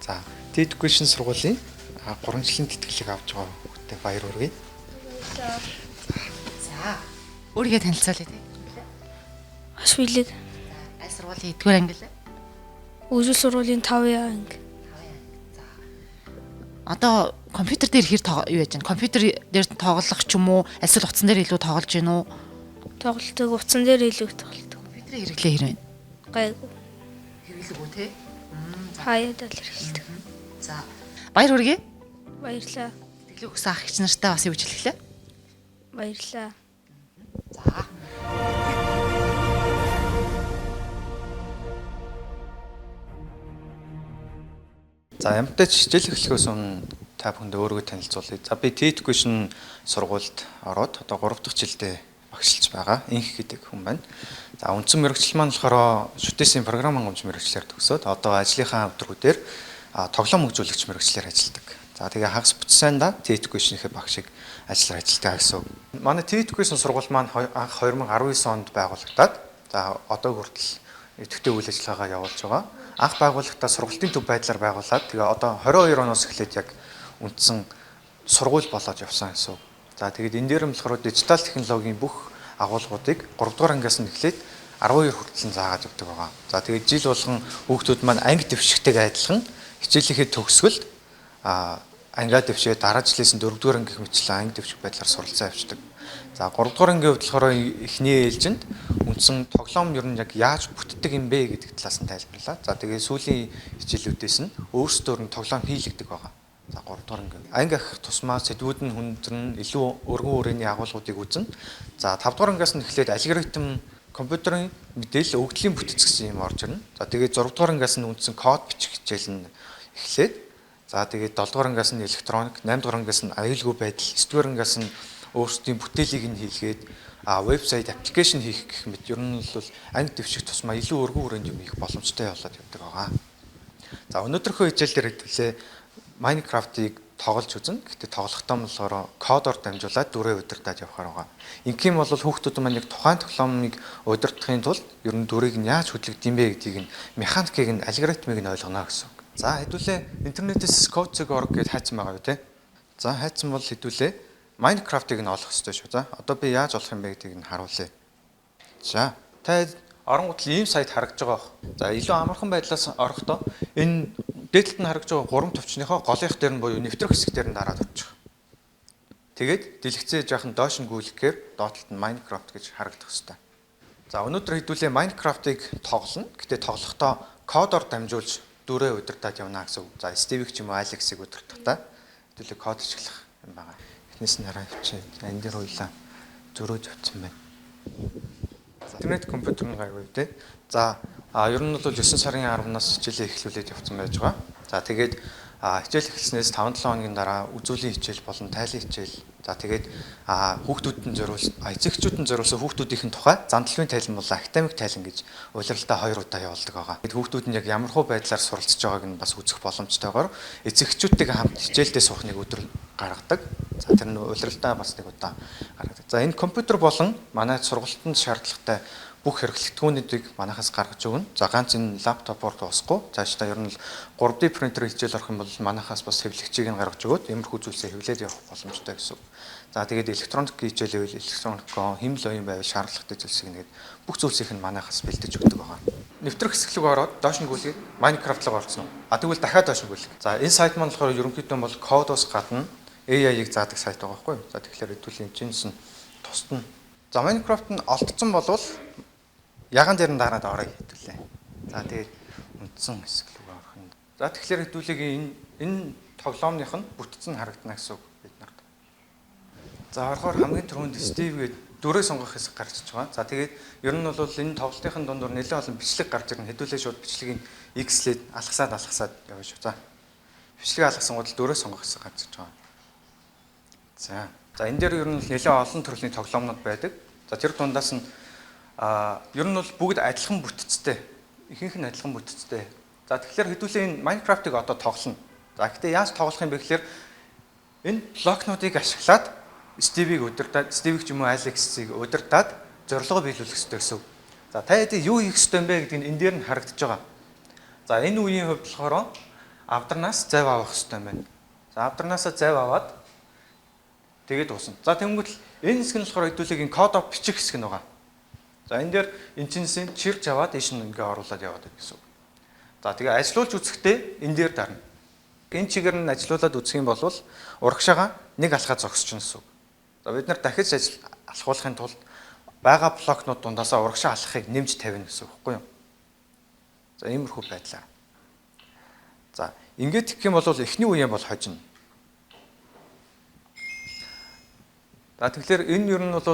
S7: За T Education сургуулийн 3 жилийн тэтгэлэг авч байгаа хүүхдэд баяр хүргэе.
S1: За өөрийгөө танилцуулъя тий.
S6: Маш билег.
S1: Аль сургуулийн эдгээр анги лээ?
S6: Үзэл сургуулийн 5 анги.
S1: Одоо компьютер дээр хэр юу яаж байна? Компьютер дээр тоглох ч юм уу? Эсвэл утсан дээр илүү тоглож гин үү?
S6: Тоглолтог утсан дээр илүү тоглолтог.
S1: Компьютерийн хэрэглээ хэр байна?
S6: Гайгүй.
S1: Хэрэглэв үү те?
S6: Хаяад л хэрэглэдэг.
S1: За баяр хүргэе.
S6: Баярлалаа.
S1: Тэглээ өгсөн ах эгч нартай бас юу гэж хэлэх лээ?
S6: Баярлалаа.
S1: За.
S7: За ямартай ч хичээл эхлэхээс өмнө та бүхэндээ өөрийгөө танилцуулъя. За би T Education сургуульд ороод одоо 3 дахь жилдээ багшилж байгаа. Инх гэдэг хүн байна. За үндсэн мэргэжил маань болохоор шүтээсийн програм хангамж мэргэжлээр төгсөөд одоо ажлынхаа өдрүүдээр тоглоом хөгжүүлэгч мэргэжлээр ажилладаг. За тэгээ хагас бүтсэндаа T Education-ийн багшиг ажиллаар ажилладаг гэсэн үг. Манай T Education сургууль маань анх 2019 онд байгуулагдаад за одоо хүртэл идэвхтэй үйл ажиллагаагаа явуулж байгаа. Анх байгууллагатаа сургалтын төв байдлаар байгуулад тэгээ одоо 22 оноос эхлээд яг үндсэн сургууль болоод явсан гэсэн үг. За тэгээд энэ дээр нь болохоор дижитал технологийн бүх агуулгуудыг 3 дугаар ангиас нь эхлээд 12 хүртэл нь заагаад өгдөг байгаа. За тэгээд жил болгон хүүхдүүд маань анги дэвшигтэйг адилхан хичээлийнхээ төгсгөлд ангиа дэвшээ дараа жилээс нь 4 дугаар ангих мэтлэн анги дэвших байдлаар суралцаа явчихдаг. За 3 дугаар ангийн хувьд болохоор эхний ээлжинд үндсэн тоглоом ер нь яг яаж бүтдэг юм бэ гэдэг талаас нь тайлбарлаа. За тэгээ сүүлийн хичээлүүдээс нь өөрсдөөр нь тоглоом хийлэгдэг байгаа. За 3 дугаар анги. Анги ахих тусмаа сэдвүүд нь хүндрэн илүү өргөн хүрээний агуулгуудыг үзнэ. За 5 дугаар ангиас нь эхлээд алгоритм компьютерийн мэдээлэл өгөгдлийн бүтэц гэсэн юм орж ирнэ. За тэгээд 6 дугаар ангиас нь үндсэн код бичих хичээл нь эхлээд за тэгээд 7 дугаар ангиас нь электроник, 8 дугаар ангиас нь аюулгүй байдал, 9 дугаар ангиас нь өөрсдийн бүтээлийг нь хийлгээд вебсайт аппликейшн хийх гэх мэт ер нь бол анги дэвших тусмаа илүү өргөн хүрээнд юм хийх боломжтой болоод явдаг байгаа. За өнөөдрийнхөө хичээл дээр хэдүүлээ Minecraft-ыг тоглож үзнэ. Гэхдээ тоглохдоо нь болохоор кодоор дамжуулаад дүрээ удирдах явахаар байгаа. Ингэх юм бол хүүхдүүд маань яг тухайн тоглоомыг удирдахын тулд ер нь дүрийг нь яаж хөдлөгдөв юм бэ гэдгийг нь механикийг нь алгоритмыг нь ойлгоно гэсэн үг. За хэдүүлээ интернетээс code.org гэж хайцсан байгаа юу те. За хайцсан бол хэдүүлээ Minecraft-ыг нь олох хэрэгтэй шүү. За одоо би яаж олох юм бэ гэдгийг нь харуулъя. За та оронгууд л ийм сайт харагдаж байгаа бох. За илүү амархан байдлаас орохдоо энэ дээд талд нь харагдаж байгаа гурван товчныхоо голынх дээр нь буюу нэвтрэх хэсэг дээр нь дараад орчих. Тэгээд дэлгэцээ жаахан доош нь гүйлгэхээр доод талд нь Minecraft гэж харагдах хэрэгтэй. За өнөөдөр хэдүүлээ Minecraft-ыг тоглоно. Гэтэ тоглохдоо кодоор дамжуулж дүрээ удирдах явна гэсэн үг. За Steve-ийг ч юм уу Alex-ыг удирдахдаа хэдүүлээ код ашиглах юм байгаа. Эхнээс нь хараа авчээ. За энэ дээр хоёлаа зөрөөж авсан байна. Интернет компьютер нь гайгүй те. За ер нь бол 9 сарын 10-наас хичээлээ эхлүүлээд явцсан байж байгаа. За тэгээд хичээл эхэлснээс 5-7 хоногийн дараа үзүүлийн хичээл болон тайлан хичээл. За тэгээд хүүхдүүдэд нь зориулсан, эцэгчүүдэд нь зориулсан хүүхдүүдийн тухай зандлын тайлан болон академик тайлан гэж улиралдаа 2 удаа явуулдаг байгаа. Тэгээд хүүхдүүд нь яг ямар хуу байдлаар суралцж байгааг нь бас үзэх боломжтойгоор эцэгчүүдтэйгээ хамт хичээлдээ суух нэг өдөр гаргадаг. За тэр нь улиралдаа бас нэг удаа гаргадаг. За энэ компьютер болон манай сургалтанд шаардлагатай бүх хэрэглэгдэхүүнүүдийг манахаас гаргаж өгнө. За ганц энэ лаптопоор дуусахгүй. Цаашдаа ер нь л 3D принтер хичээл орох юм бол манахаас бас хэвлэгчийг нь гаргаж өгөөд иймэрхүү зүйлсээ хэвлээд явах боломжтой гэсэн үг. За тэгээд электроник хичээл байвал электроникоо хэмнэл оюун байвал шаардлагатай зүйлсийг нэгэд бүх зүйлсийг нь манахаас бэлдэж өгдөг байгаа. Нэвтрэх хэсэг рүү ороод доош нь гүйлгээд Minecraft руу орсон уу? А тэгвэл дахиад доош нь гүйлг. За энэ сайт маань болохоор ерөнхийдөө бол кодоос гадна AI-ыг заадаг сайт байгаа байхгүй юу? За тэгэхээр хэдүүлийн жинс нь тусдна. За Minecraft нь олдсон болвол ягаан дээр нь дараад орё хэдүүлээ. За тэгээд үндсэн хэсэг рүү орох юм. За тэгэхээр хэдүүлээгийн энэ тоглоомных нь бүтц нь харагдана гэсэн үг бид нарт. За орохоор хамгийн түрүүнд Steve гээд дүрээ сонгох хэсэг гарч иж байгаа. За тэгээд ер нь бол энэ тоглолтын дундуур нэлээд олон бичлэг гарч ирнэ. Хэдүүлээ шууд бичлэгийг X-лээд алгасаад явна шүү. За бичлэг алгасан гол дүрээ сонгох хэсэг гарч иж байгаа. За энэ дээр ер нь нэлээд олон төрлийн тоглоомнууд байдаг. За тэр дундаас нь ер нь бол бүгд адилхан бүтцтэй. Ихэнх нь адилхан бүтцтэй. За тэгэхээр хэдүүлээ энэ Minecraft-ыг одоо тоглоно. За гэхдээ яаж тоглох юм бэ гэхээр энэ блокнуудыг ашиглаад Steve-ийг удирдаад, Steve-ийг ч юм уу Alex-ийг удирдаад зорилгоо биелүүлэх ёстой гэсэн үг. За та хэдий юу хийх ёстой юм бэ гэдэг нь энэ дээр нь харагдаж байгаа. За энэ үеийн хувьд болохоор авдарнаас зайв авах ёстой юм байна. За авдарнаасаа зайв аваад тэгээд дуусна. За тэнгуут л энэ хэсэг нь болохоор хэдүүлээгийн кодоо бичих хэсэг нь байгаа. За энэ дээр эн чинсийн чирж аваад ийш нь ингээ оруулаад яваад гэсэн үг. За тэгээ ажилуулж үзэхдээ энэ дээр дарна. Энэ чигээр нь ажилуулад үзэх юм бол урагшаага нэг алхаа зогсчихно гэсэн үг. За бид нар дахиж ажил алхуулахын тулд байгаа блокнууд дундаасаа урагшаа алхахыг нэмж тавина гэсэн үг байхгүй юу? За иймэрхүү байдлаар. За ингээд гэх юм бол эхний үеийн бол хожино. За тэгэхээр энэ ер нь бол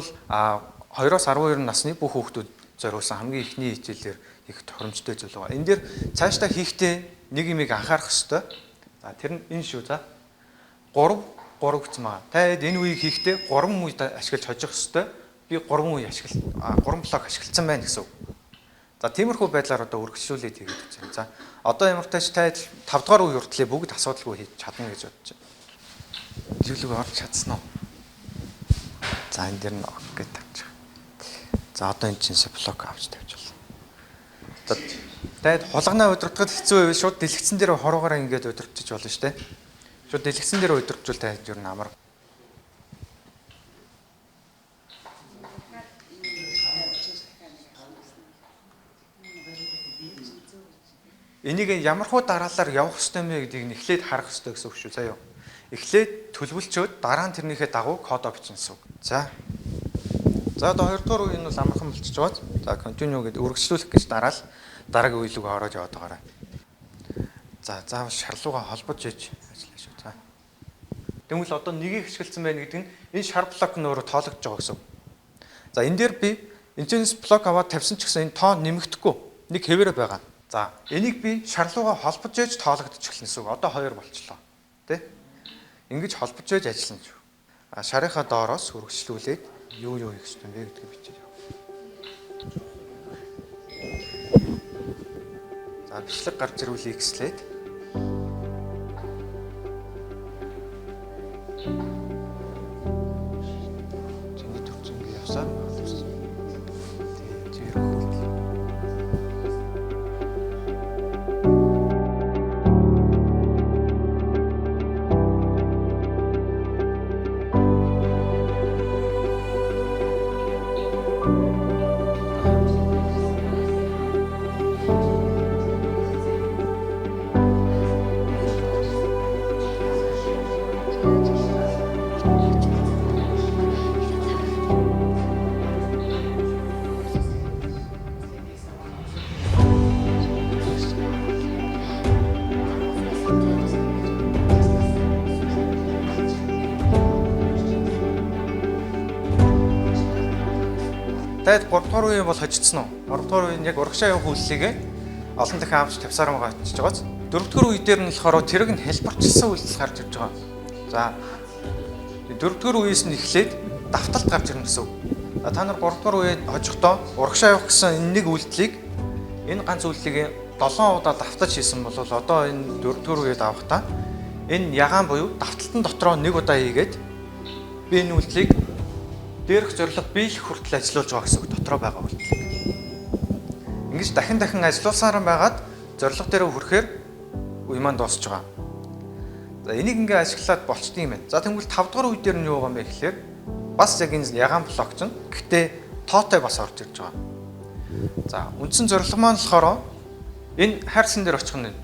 S7: 2-оос 12 насны бүх хүүхдүүд зориулсан хамгийн эхний хичээлээр их тохиромжтой зүйл байгаа. Энэ дээр цаашдаа хийхдээ нэг юмыг анхаарах ёстой. За тэр нь энэ шүү за. 3 3 гэсэн байгаа. Та хэд энэ үеийг хийхдээ 3 үед ашиглаж хожих ёстой. Би 3 үе ашигла 3 блок ашигласан байна гэсэн үг. За тиймэрхүү байдлаар одоо үргэлжлүүлээд хийгээд үзье. За одоо ямар тач тайтал 5 дугаар үе хүртлээ бүгд асуудалгүй хийж чадна гэж бодож байна. Зүйлэг орж чадсан уу? За энэ дэр нь ок гэж тавьчих. За одоо энэ чинь блок авч тавьж болно. За таад хулганаа удирдахад хэцүү байвал шууд дэлгэцэн дээр хоруугаараа ингээд удирдчих болно шүү дээ. Шууд дэлгэцэн дээр удирдчвал таад юу н амар. Энийг ямар хуу дараалалаар явах ёстой юм бэ гэдгийг нь эхлээд харах ёстой гэсэн үг шүү заяа. Эхлээд төлөвлөчөөд дараа нь тэрнийхээ дагуу кодо бичнэ гэсэн үг. За. За одоо хоёрдугаар үе нь бол амархан болчихж байгаа. За continue гэдээ үргэлжлүүлэх гэж дараал дараагийн үе рүү ороод яваад байгаарай. За заавал шарлуугаа холбож иж ажиллана шүү. За. Тэгвэл одоо нэгийг хичгэлцэн байна гэдэг нь энэ шар блок нь өөрөө тоологдож байгаа гэсэн үг. За энэ дээр би энэчнээс блок аваад тавьсан ч гэсэн энэ тоо нэмэгдэхгүй. Нэг хэвээрээ байгаа. За энийг би шарлуугаа холбож ээж тоологдож эхэлнэ гэсэн үг. Одоо 2 болчлоо. Тэ? Ингэж холбож ээж ажиллана шүү. А шарынхаа доороос үргэлжлүүлээд юу юу хийх ёстой юм бэ гэдгийг бичиж яв. За бичлэг гарч ирвэл X-лээд чиний төрч ингэ явсаар байна. Тэгээ зэрэг хөлт. Таад 3 дугаар үеийн бол хожигдсон уу? 3 дугаар үеийн яг урагшаа явах үйлдэлийг олон дахин авч тавьсаар байгаа очиж байгааз. 4 дугаар үе дээр нь болохоор тэрэг нь хэлбэрчилсэн үйлдэл гарч ирж байгаа. За 4 дугаар үеэс нь эхлээд давталт гарч ирнэ гэсэн үг. За та нар 3 дугаар үеэд хожихдоо урагшаа явах гэсэн энэ нэг үйлдэлийг энэ ганц үйлдэлийг 7 удаа давтаж хийсэн бол одоо энэ 4 дугаар үеэд авахдаа энэ ягаан буюу давталтын дотроо нэг удаа хийгээд би энэ үйлдэлийг дээрх зорилго биелэх хүртэл ажиллуулж байгаа гэсэн үг дотроо байгаа үйлдэлийг. Ингэж дахин дахин ажиллуулсаар байгаад зорилго дээр хүрэхээр үе маань дуусч байгаа. За энийг ингээ ашиглаад болчтой юм байна. За тэгвэл 5 дугаар үе дээр нь юу байгаа юм бэ гэхлээр бас яг энэ ягаан блок чинь гэхдээ тоотой бас орж ирж байгаа. За үндсэн зорилго маань болохоор энэ хайрцан дээр очих нь.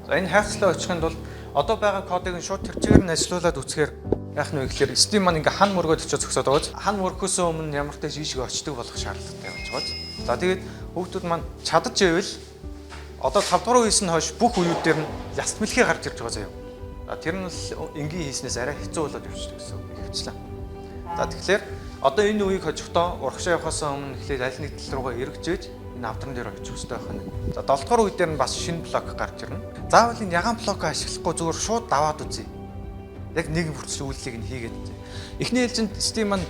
S7: За энэ хайрцлаа очихын тулд одоо байгаа кодыг нь шууд тэр чигээр нь ажиллуулад үзэхээр яах нь вэ гэхээр Steam маань ингээ хан мөргөөд очиж зогсоод байгааз хан мөргөхөөс өмнө ямар ч тааш ийшээ очдөг болох шаардлагатай болж байгааз. За тэгээд хүүхдүүд маань чадаж ивэл одоо 5 дугаар үеэс нь хойш бүх үеүүд дээр нь яст мэлхий гарч ирж байгаа заяа. За тэр нь л энгийн хийснээс арай хэцүү болоод явчихдаг гэсэн үг хөвчлээ. За тэгэхээр одоо энэ үеийг хожихдоо урагшаа явахаас өмнө эхлээд аль нэг тал руугаа эргэжээж энэ авдран дээр очих хэрэгтэй байх нь. За 7 дугаар үе дээр нь бас шинэ блок гарч ирнэ. Заавал энэ ягаан блокоо ашиглахгүй зүгээр шууд даваад үзье. Яг нэг бүрчлэн үйлдэлийг нь хийгээд үзье. Эхний ээлжинд Steam маань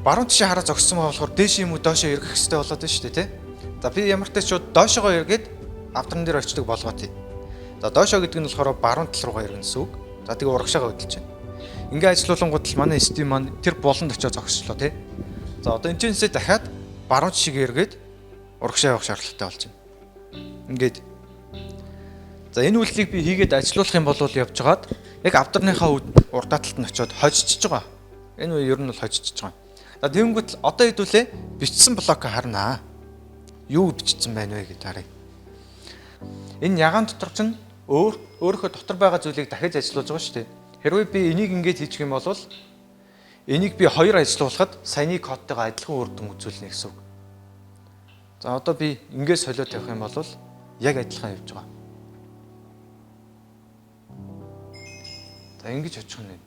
S7: баруун тишээ хараа зогссон байгаа болохоор дээш юм уу доошоо эргэх хэрэгтэй болоод байна шүү дээ, тэ? За би ямар ч тач шууд доошоогоо эргээд авдран дээр очдөг болгоо тий. За доошоо гэдэг нь болохоор баруун тал руугаа эргэнэ гэсэн үг. За тэгээ урагшаага хөдөлж байна. Ингээ ажиллуулангууд л манай Steam маань тэр болонд очиж зогсчлоо тий. За одоо энэ чэнсээ дахиад баруун тишээ эргээд урагшаа явах шаардлагатай болж байна. Ингээд за энэ үйлдэлийг би хийгээд ажиллуулах юм бол явж байгаад яг авдарныхаа урдаа талд нь очиод хожчихж байгаа. Энэ үе ер нь бол хожчихж байгаа. За тэгэнгүүт л одоо хэдүүлээ бичсэн блок харнаа. Юу бичсэн байна вэ гэж харъя. Энэ ягаан дотор чинь өөрийнхөө дотор байгаа зүйлийг дахиж ажиллуулж байгаа шүү дээ. Хэрвээ би энийг ингэж хийчих юм бол энийг би хоёр ажиллуулахад саяны кодтойгоо адилхан үр дүн үзүүлнэ гэсэн үг. За одоо би ингэ солиод тавих юм бол яг адилхан явж байгаа. За ингэж очих нь.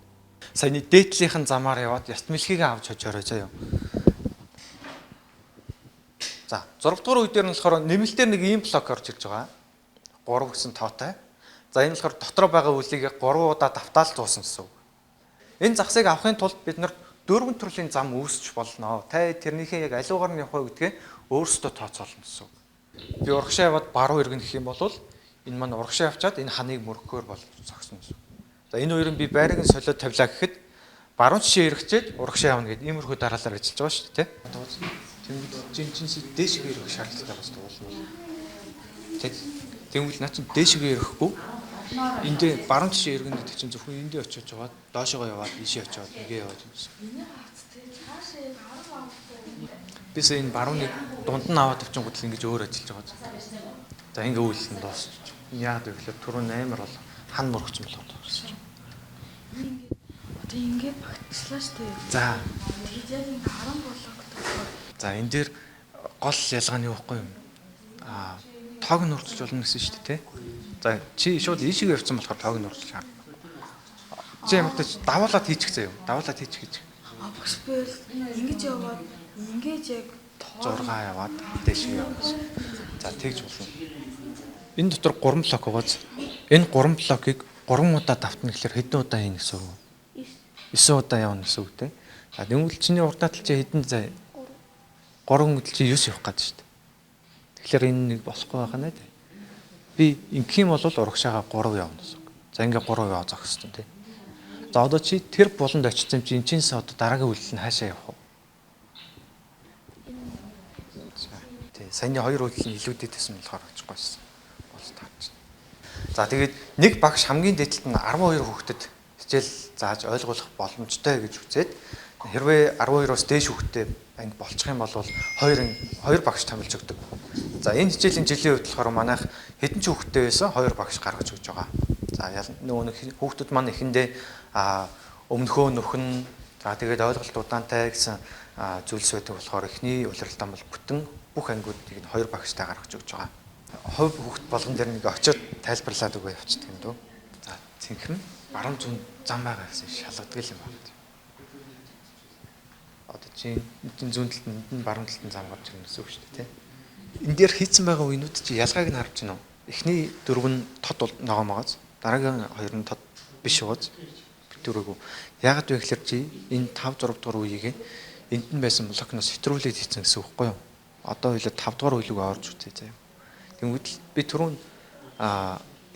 S7: Саяны дээдлийнхэн замаар яваад яст мэлхийг авч хожоорой заяа. За 6 дугаар үе дээр нь болохоор нэмэлтээр нэг ийм блок орж ирж байгаа. 3 гэсэн тоотой. За энэ болохоор дотроо байгаа үйлийг 3 удаа давтаал зуусан гэсэн үг. Энэ загсыг авахын тулд бид нар Дөрвөн төрлийн зам үүсч болно. Та тэрнийхээ яг аливаагаар нь явах вэ гэдгээ өөрсдөө тооцоолно гэсэн үг. Би урагшаа яваад баруун эргэн гэх юм бол энэ маань урагшаа явчаад энэ ханыг мөргөхөөр бол зогсно гэсэн. За энэ хоёрын би байрыг нь солиод тавилаа гэхэд баруун жишээ эргэчээд урагшаа явна гэд иймэрхүү дараалал ажиллаж байгаа шүү дээ, тэ. Тэнгүүд жин дээшгээ эргэх шаардлагатай бас туулна. Тэ. Тэнгүүл наа чин дээшгээ эрэхгүй эндээ баруун жишээ эргэн гэдэг чинь зөвхөн эндээ очиж яваад доошогоо яваад ийшээ очиод нэгээ яваад юм гэсэн. Бисээ энэ барууныг дунд нь аваад авчингууд л ингэж өөр ажиллаж байгаа. За ингээ үйлдэл нь дуусчих. Яагаад вэ гэхээр түрүүн амар бол хан мөрөгцөн болохоор дуусчих.
S6: Одоо ингээд багтчлаа шүү дээ.
S7: За.
S6: Тэгээд яг ингээ 10 блок болохоор
S7: за энэ дээр гол ялгаа нь юу вэ юм? Аа тоог нь урьдчилж болно гэсэн шүү дээ, тэ? За чи шууд ийшээ явцсан болохоор тоог нь урьдчилж харна. Чи ямар ч давуулаад хийчих заяа юу? Давуулаад хийчих.
S6: А багш би бол ингэж яваад ингэж яг
S7: 6 яваад дээшээ явна гэсэн. За тэгж болно. Энэ дотор 3 блок байгааз энэ 3 блокийг 3 удаа давтна гэхэлэр хэдэн удаа хийнэ гэсэн үг? 9 удаа явна гэсэн үг те. За тэгвэл чиний урдаа тал чи хэдэн зай? 3 гэтэл чи 9 явах гээд шүү дээ. Тэгэхээр энэ нэг болохгүй байх нэ. Би ингэх юм бол урагшаага 3 явна гэсэн үг. За ингээ 3 яваа зогссон те. За одоо чи тэр буланд очсон юм чи энэ чинээс одоо дараагийн үйлдэл нь хаашаа явах вэ? Тий, саяны хоёр үйлдэл нь илүүдэд байсан болохоор очихгүйсэн. Болж таарч. За тэгээд нэг багш хамгийн дээд талд нь 12 хүүхдэд хичээл зааж ойлгуулах боломжтой гэж үзээд хэрвээ 12-оос дээш хүүхдтэй анги болчих юм бол хоёр багш томилж өгдөг. За энэ хичээлийн жилийн хувьд болохоор манайх хэдэн ч хүүхдтэй байсан хоёр багш гаргаж өгч байгаа. За нөгөө нэг хүүхдүүд маань эхэндээ өмнөхөө нөхөн за тэгээд ойлголт удаантай гэсэн зүйлс байдаг болохоор эхний улиралдаа бол бүтэн бүх ангиудыг нь хоёр багштай гаргаж өгч байгаа. Хувь хүүхд болгон дээр нэг очиод тайлбарлаад өгөө явчихдаг юм дөө. За цэнхэн баруун зүүн зам байгаа гэсэн шалгадаг юм байна. Одоо чи энэ зүүн талд нь энэ баруун талд нь зам гарч ирнэ гэсэн үг шүү дээ, тэ. Энэ дээр хийцэн байгаа үеинүүд чи ялгааг нь харж байна уу? Эхний дөрөв нь тод ногоон байгааз, дараагийн хоёр нь тод биш байгааз дөрөвгөө. Яагаад вэ гэхээр чи энэ 5 6 дугаар үеийг энд нь байсан блокноос хэтрүүлээд хийцэн гэсэн үг байхгүй юу? Одоо хоёлоо 5 дугаар үе рүү орж үзье заяа. Тэнгүүд л би түрүүн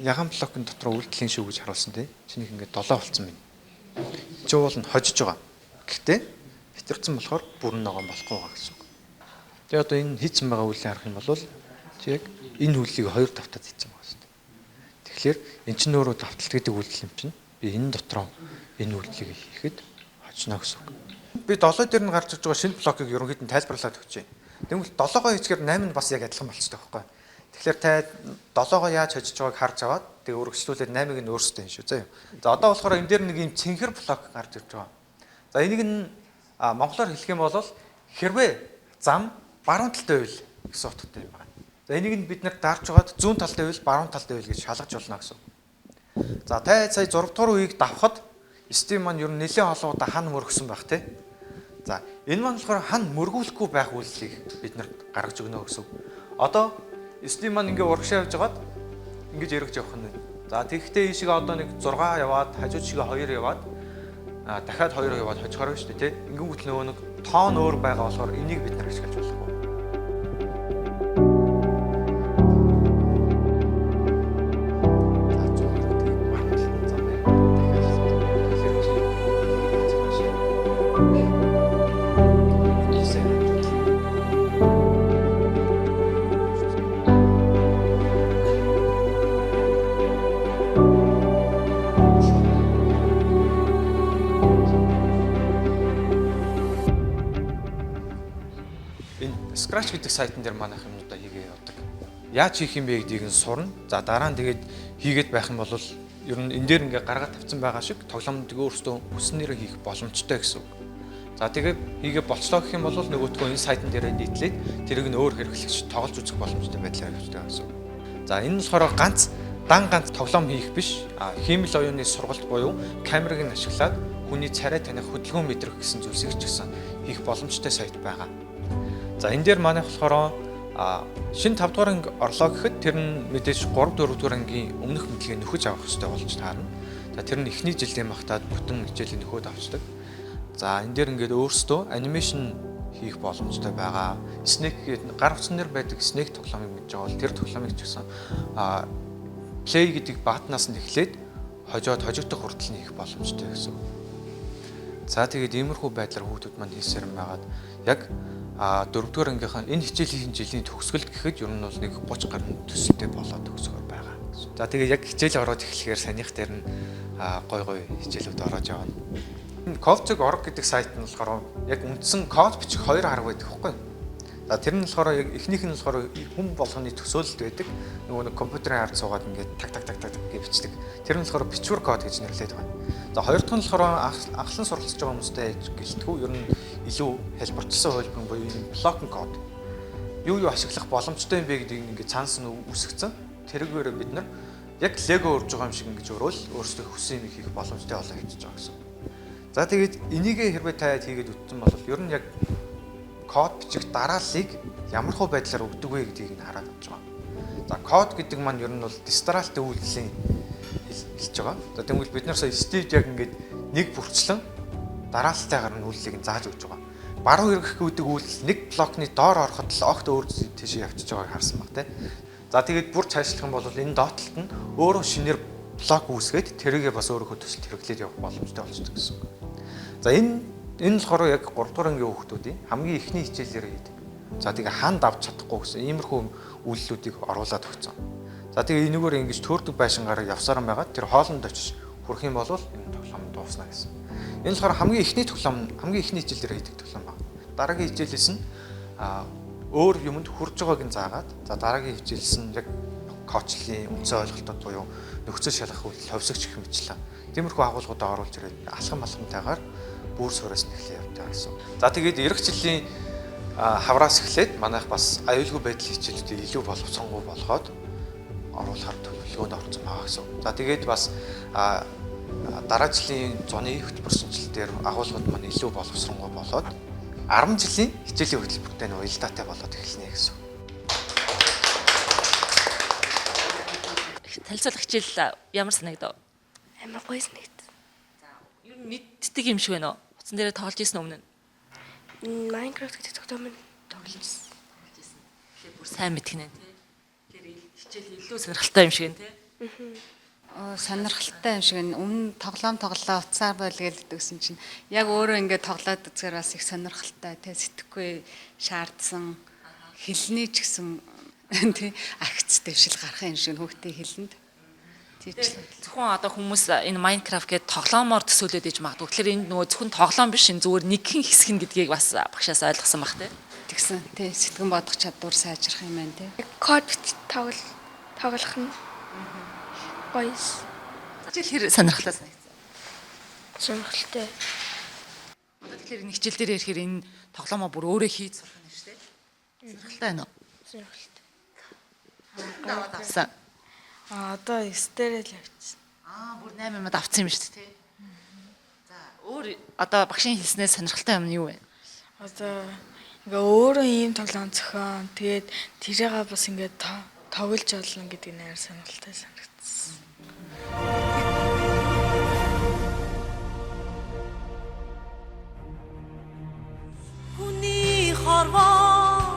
S7: ягаан блокын дотор үйлдэлийн шүү гэж харуулсан тий. Чинийх ингээд 7 болцсон байна. Чи уул нь хожиж байгаа. Гэхдээ хэтэрсэн болохоор бүрэн ногоон болохгүй байгаа гэсэн үг. Тэгээ одоо энэ хийцэн байгаа үйлийг харах юм бол чи яг энэ үйлийг хоёр давтаад хийцэн байгаа шүү дээ. Тэгэхээр эн чинь өөрөө давталт гэдэг үйлдэл юм чинь. Би энэ дотроо энэ үйлдэлийг хийхэд хожно гэсэн үг. Би 7 дээр нь гарч ирж байгаа шинэ блокийг ерөнхийд нь тайлбарлаад өгчээ. Тэгвэл 7-гоо хийчихээр 8 нь бас яг адилхан болчихдог байхгүй. Тэгэхээр та 7-гоо яаж хожиж байгааг харж аваад тэгээ өргөжлүүлээд 8-ыг нь өөрсдөө хийн шүү заяа. За одоо болохоор энэ дээр нэг юм цэнхэр блок гарч ирж байгаа. За энийг нь монголоор хэлэх юм бол хэрвээ зам баруун талд байвал гэсэн утгатай юм байна. За энийг нь бид нэр дарж байгаад зүүн талд байвал баруун талд байвал гэж шалгаж болно гэсэн. За та сая 6 дугаар үеийг давхад Steam маань ер нь нэлээд олон удаа хан мөргсөн байх тий. За энэ маань болохоор хан мөргүүлэхгүй байх үйлдэлийг бид нар гаргаж өгнө гэсэн. Одоо Steam маань ингээ урагшаа явж байгаад ингэж эргэж явах нь. За тэгэхдээ ийшээ одоо нэг 6 яваад хажуу чигээ 2 яваад дахиад 2 яваад хожихоор байна шүү дээ тий. Ингэнгүүт нөгөө нэг тоон өөр байгаа болохоор энийг бид нар ашиглаж болохгүй. Scratch гэдэг сайтн дээр манайх юмнуудаа хийгээ явдаг. Яаж хийх юм бэ гэдгийг нь сурна. За дараа нь тэгээд хийгээд байх юм бол ер нь энэ дээр ингээ гаргаад тавьсан байгаа шиг тоглоомыг өөрсдөө хүснээрээ хийх боломжтой гэсэн үг. За тэгээд хийгээ болцлоо гэх юм бол нөгөөтгөө энэ сайтн дээрээ нийтлээд тэрийг нь өөр хэрэглэгч тоглож үзэх боломжтой байдлаар явждаг гэсэн үг. За энэ нь болохоор ганц дан ганц тоглоом хийх биш. Хиймэл оюуны сургалт буюу камерыг нь ашиглаад хүний царай таних хөдөлгөөн мэдрэх гэсэн зүйлсийг ч гэсэн хийх боломжтой сайт байгаа. За энэ дээр манайх болохоор шинэ 5 дугаар анги орлоо гэхэд тэр нь мэдээж 3 4 дугаар ангийн өмнөх мэдлэгийг нөхөж авах хэрэгтэй болж таарна. За тэр нь эхний жилийн багтаад бүтэн хичээлийг нөхөд авчдаг. За, энэ дээр ингээд өөрсдөө animation хийх боломжтой байгаа. Snake гэдэг гар утсан дээр байдаг Snake тоглоомыг мэдж байгаа бол тэр тоглоомыг ч гэсэн play гэдэг button-аас нь эхлээд хожоод хожигдох хүртэл нь хийх боломжтой гэсэн. За, тэгээд иймэрхүү байдлаар хүүхдүүд маань хийсээр байгаад яг 4-р ангийнхаа энэ хичээлийн жилийн төгсгөлд гэхэд ер нь бол нэг 30 гаруй төсөлтэй болоод төгсгөр байгаа. За, тэгээд яг хичээл ороод эхлэхээр санийх дээр нь гой гой хичээлүүд ороод явна. Энэ code.org гэдэг сайт нь болохоор яг үндсэн код бичих хоёр арга байдаг байхгүй юу? За, тэр нь болохоор яг эхнийх нь болохоор хүн болгоны төсөөлөлд байдаг. Нөгөө нэг компьютерийн ард суугаад ингээд так так так так гэж бичдэг. Тэр нь болохоор бичвэр код гэж нэрлэдэг байна. За, хоёр дахь нь болохоор анхлан суралцж байгаа хүмүүстэй гэлтгүү ер нь илүү хэлбэрчсэн хувилбар буюу блокн код. Юу юу ашиглах боломжтой юм бэ гэдгийг ингээд цаанаас нь үсгцэн. Тэрүүгээр бид нар яг лего өрж байгаа юм шиг ингэж өрөөл өөрсдөө хүссэн юм хийх боломжтой болоо явчихж байгаа гэсэн. За, тэгээд энийгээ хэрвээ та хийгээд үтсэн бол ер нь яг код бичих дарааллыг ямар хөө байдлаар өгдөг вэ гэдгийг нь хараад авч байгаа. За, код гэдэг маань ер нь бол дистралт үйлдэлийн хэлж байгаа. За, тэгвэл бид нар сая Стив яг ингээд нэг бүрчлэн дараалалтайгаар нь үйлдэлийг нь зааж өгч байгаа. Баруун эргэх гэдэг үйлдэл нэг блокны доор ороход л огт өөр тийшээ явчихж байгааг харсан баг те. За, тэгээд бүр цаашлах юм бол энэ доотлолт нь өөрөө шинээр блок үүсгээд тэрийгээ бас өөрийнхөө төсөлд хэрэглээд явах боломжтой болчихдог гэсэн үг. За, энэ болохоор яг 3 дугаар ангийн хүүхдүүдийн хамгийн эхний хичээлээр хийдэг. За, тэгээ хаан давж чадахгүй гэсэн иймэрхүү үйлдэлүүдийг оруулаад өгсөн. За, тэгээ энэгээр ингэж төөрдөг байшингаар явсаар байгаад тэр хоолнд очиж хүрэх юм бол энэ тоглоом дуусна гэсэн. Энэ болохоор хамгийн эхний тоглоом, хамгийн эхний хичээлээр хийдэг тоглоом байна. Дараагийн хичээлээс нь өөр юмд хүрж байгааг нь заагаад, за дараагийн хичээлээс нь яг коучлын үндсэн ойлголтууд буюу нөхцөл шалгах үйлдэл, ховсогч гэх мэтчлээ. Тиймэрхүү агуулгуудаа оруулж ирээд алхам алхамтайгаар бүр сураас нь эхлэе явдаг гэсэн. За, тэгээд эх жилийн хавраас эхлээд манайх бас аюулгүй байдлын хичээлүүдийг илүү боловсронгуй болгоод оруулахар төлөвлөгөөнд орсон байгаа гэсэн. За, тэгээд бас дараа жилийн зуны хөтөлбөр шинжилэл дээр агуулгууд маань илүү боловсронгуй болоод 10 жилийн хичээлийн хөтөлбөртэй нь уялдаатай болоод эхэлнэ гэсэн.
S1: Танилцуулах хичээл ямар санагдав?
S4: Амар гоё санагдав.
S1: За, ер нь мэддэг юм шиг байна уу? Утсан дээрээ тоглож исэн өмнө нь?
S4: Minecraft гэдэг тоглоом тоглож исэн.
S1: Тэгэхээр бүр сайн мэдгэнэ тий. Тэгэхээр хичээл илүү сонирхолтой юм шиг байна тий.
S8: Сонирхолтой юм шиг байна. Өмнө тоглоом тоглоо утсаар болгээл гэдгсэн чинь яг өөрөө ингээд тоглоод үзэхээр бас их сонирхолтой тий. Сэтгэхгүй шаардсан хэлний ч гэсэн тий агц дэвшил гарах юм шиг хүүхдийн хэлэнд.
S1: Зөвхөн одоо хүмүүс энэ Minecraft гэдэг тоглоомоор төсөөлөд иж магадгүй. Тэгэхээр энэ нөгөө зөвхөн тоглоом биш, энэ зүгээр нэгэн хэсэг нь гэдгийг бас багшаас ойлгосон баг тий.
S8: Тэгсэн тий, сэтгэн бодох чадвар сайжрах юм байна тий.
S6: Код тоглох нь гоё.
S1: Хичээл хэр сонирхолтой санагдсан?
S6: Сонирхолтой.
S1: Одоо тэгэхээр энэ хичээл дээр ирэхээр энэ тоглоомоо бүр өөрөө хийж сурах юм шүү дээ. Сонирхолтой байна уу?
S6: Сонирхолтой.
S1: Авсан.
S6: Одоо 9 дээр л явчихсан.
S1: Бүр 8 юмд авсан юм шүү дээ, тий. За, өөр одоо багшийн хэлснээр сонирхолтой юм нь юу вэ?
S6: Одоо ингээ өөрөө ийм тоглоом зохион, тэгээд тэрийгээ бас ингээ тоглож олно гэдэг нь амар сонирхолтой санагдсан.
S9: Хүний хорвоо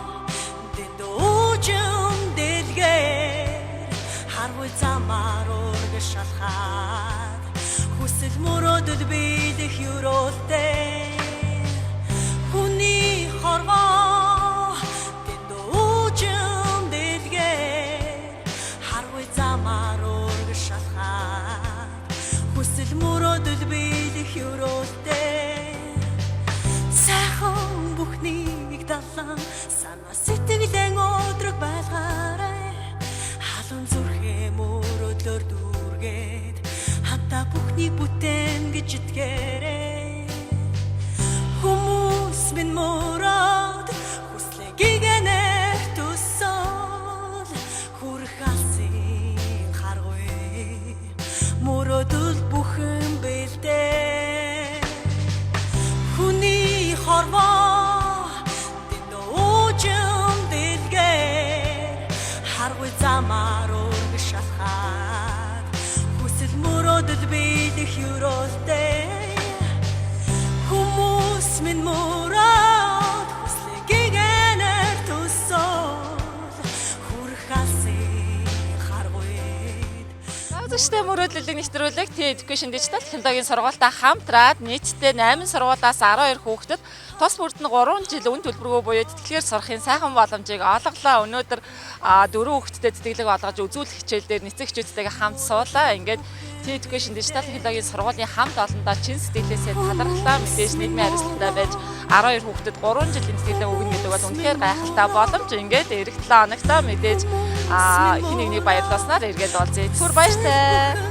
S9: дэндүүжин дэлгээр харвай замаар өргөж шалхаад хүсэл мөрөөдөл биелэх ёроолтой. Хүний хорвоо дэндүүжин дэлгээр харвай замаар өргөж шалхаад хүсэл мөрөөдөл биелэх ёроолтой. Сайхан бүхнийг далан санаа сэтгэлэн өдрөг байлгаарай. Халуун зүрхээ мөрөөдлөөр дүүргээд хамтаа бүхнийг бүтээн гэж итгээрэй. Хүмүүс минь мөрөөд хүслээ гигэнээр төсөөл хүрх алсын харгүй мөрөөдөл бүхэн бэлдээ. Хүний хорвоо дэндүүжин дэлгээр харгүй замаар өргөж шалхаад хүсэл мөрөөдөл биелэх ёроолтой. Хүмүүс
S1: Үзэгчтэй мөрөөдлөлийг нэвтрүүлэг T Education Digital технологийн сургуультай хамтраад нийтдээ 8 сургуулиас 12 хүүхдэд тус бүрд нь 3 жил үн төлбөргүй буюу тэтгэлгээр сурахын сайхан боломжийг олголоо. Өнөөдөр дөрвөн хүүхдэд тэтгэлэг олгож үзүүлэх хичээл дээр нэцэг хичээдтэйгээ хамт суулаа. Ингээд T Education Digital технологийн сургуулийн хамт олондоо чин сэтгэлээсээ талархлаа. Мэдээж нийгмийн хариуцлагатай байж 12 хүүхдэд 3 жилийн тэтгэлэг өгнө гэдэг бол үнэхээр гайхалтай боломж. Ингээд ирэх 7 хоногт мэдээж хин нэгнийг баярлуулснаар эргээд уулзъя. Түр баяртай.